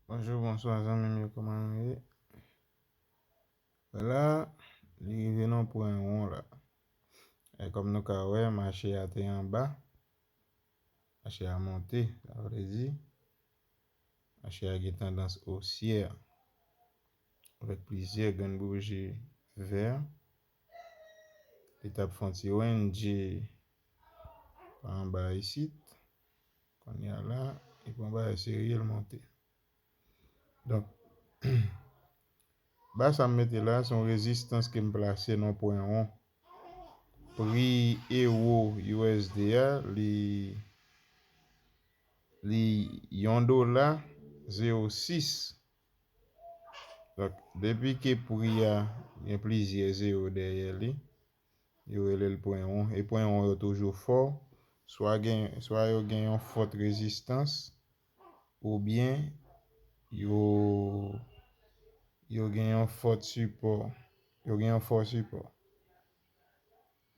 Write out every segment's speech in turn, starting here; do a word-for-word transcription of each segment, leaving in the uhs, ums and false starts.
Bonjou, bonswa zanmi m yo, kòman nou ye? La, li rive nan pwen won la. E kòm nou ka wè, mache a te anba, mache a monte, sa vle di, mache a gen tandans osyè, avèk plizyè grenn bouji vè. Li t ap fè yon ti ranje pa anba isit. Kounye a la, li pran bagay serye, l monte. Donk, ba sa m mete la, se yon rezistans ke m plase nan pwen won. Pri ewo U S D a, li, li yon dola zewo sis. Donk, depi ke pri a gen plizyè zewo dèyè li, yo rele l pwen won. E pwen won yo toujou fò, swa gen, swa yo gen yon fòt rezistans, oubyen yo, yo gen yon fòt sipò. Yo gen yon fò sipò.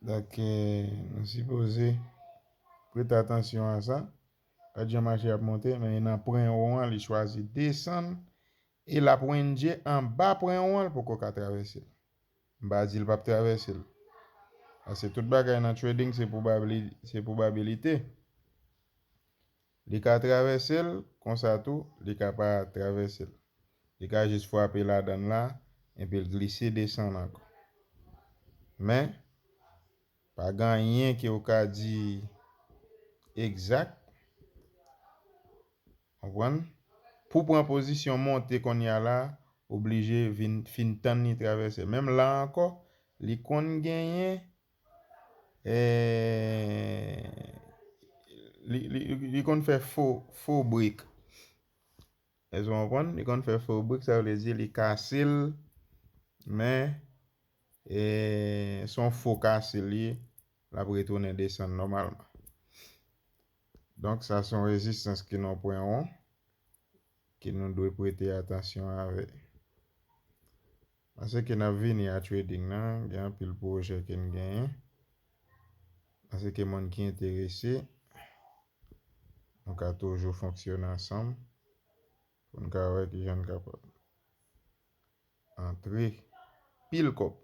Donk, eh, nou sipoze prete atansyon a sa. Gad jan mache ap monte, men nan pwen won an, li chwazi desann, e l ap ranje anba pwen won an, l poko ka travèse l. M pa di l p ap travèse l. Paske tout bagay nan trading, se pwobabli-, se pwobabilite. Li ka travèse l, konsa tou, li ka pa travèse l. Li ka jis frape ladan l la, epi l glise desann ankò. Men, pa gen anyen ke w ka di egzak. Konprann? Pou pran pozisyon monte kounye a la, oblije vin, fin tann li travèse. Menm la ankò, li konn genyen, eh, li, li, li konn fè fo, fo break. Èske w konprann? Li konn fè fo break, sa vle di li kase l, men, eh, se yon fo kase l ye, l ap retounen desann nòmalman. Donk, sa se yon rezistans ki nan pwen won, ke nou dwe prete atansyon avè. Paske n ap vini a trading nan, gen anpil pwojè ke n genyen. Paske moun ki enterese, nou ka toujou fonksyone ansanm pou n ka wè kijan n kapab antre pil kòb.